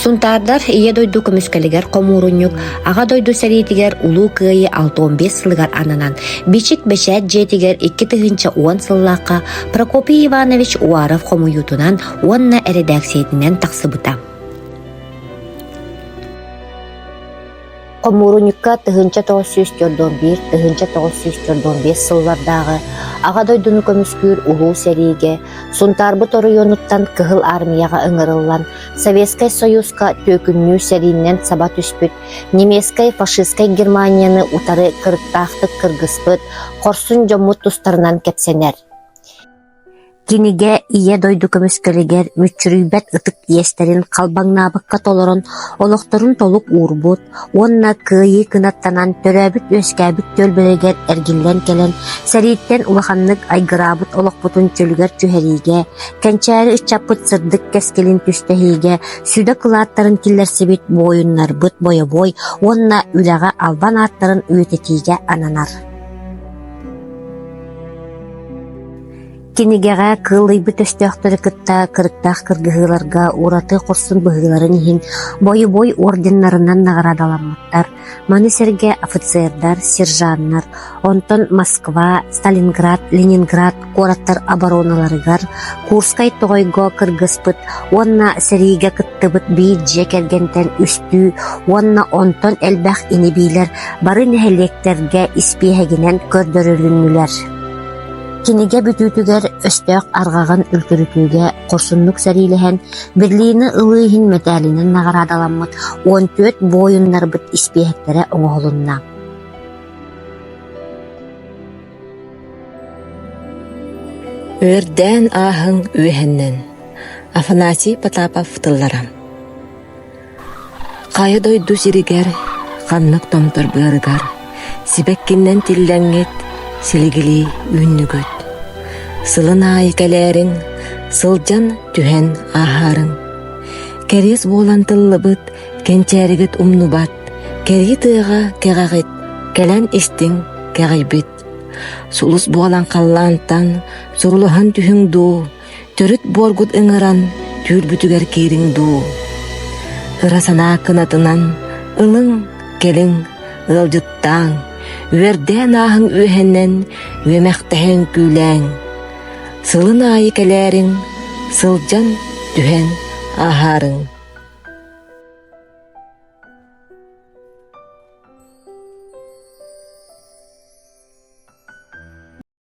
Сунтаардар Ийэ дойду көмүскэлигэр хомуурунньук Аҕа дойду сэриитигэр Улуу Кыайыы 65 сылыгар ананан Бичик бэчээт дьиэтигэр 2010 сыллаахха Прокопий Иванович Уаров хомуйуутунан уонна эрэдээксийэтинэн тахсыбыта. Хомуурунньукка 1941 1945 сыллардааҕы Аҕа дойдуну көмүскүүр Улуу сэриигэ Сунтаарбыт оройуонуттан Кыһыл Аармыйаҕа ыҥырыллан Советскай Союзка түөкүннүү сэриинэн саба түспүт немецкэй фашистскай Германияны утары кырыктаахтык кыргыспыт хорсун дьоммут тустарынан кэпсэнэр. Кинигэ Ийэ дойду көмүскэлигэр мүччүрүйбэт ытык иэстэрин халбаҥнаабакка толорон олохторун толук уурбут уонна кыайыы кынаттанан төрөөбүт-үөскээбит түөлбэлэригэр эргиллэн кэлэн сэрииттэн улаханнык айгыраабыт олохпутун чөлүгэр түһэриигэ, кэнчээри ыччаппыт сырдык кэскилин түстэһиигэ сүдэ кылааттарын киллэрсибит буойуннарбыт бойобуой уонна үлэҕэ албан ааттарын үйэтитиигэ ананар. Кинигэҕэ кыыллыйбыт өстөөхтөрү кытта кырыктаах кыргыһыыларга ураты хорсун быһыыларын иһин бойобуой орденнарынан наҕараадаламмыттар. Маны сэргэ офицердар, сержаннар, онтон Москва, Сталинград, Ленинград куораттар обороналарыгар, Курскай тоҕойго кыргыспыт уонна сэриигэ кыттыбыт биир дьиэ кэргэнтэн үстүү уонна онтон элбэх ини-биилэр бары нэһилиэктэргэ испииһэгинэн көрдөрүлүннүлэр. Кинигэ бүтүүтүгэр өстөөх арҕаҕын үлтүрүтүүгэ хорсуннук сэриилэһэн, Берлины ылыы иһин мэтээлинэн наҕараадаламмыт 14 буойуннарбыт испииһэктэрэ оҥоһулунна. Үөрдээн ааһыҥ үөһэннэн Афанасий Потапов тыллара Хайа дойду сиригэр, ханнык томтор быарыгар сибэккиннэн тиллэҥҥит, силигилии үүннүгүт. Сылын аайы кэлээриҥ, сылдьан түһэн ааһаарыҥ. Кэриэс буолан тыллыбыт, кэнчээригит умнубат, кэрии тыаҕа кэҕэҕит, кэлэн истиҥ кэҕийбит. Сулус буолан халлаантан сурулаһан түһүҥ дуу, төрүт буоргут ыҥыран түүрбүтүгэр киириҥ дуу. Ыра санаа кынатынан ылыҥ, кэлиҥ, ыалдьыттааҥ, үөрдээн ааһыҥ үөһэннэн, үөмэхтэһэн күүлээҥ. Сылын аайы кэлээриҥ, сылдьан, түһэн ааһаарыҥ.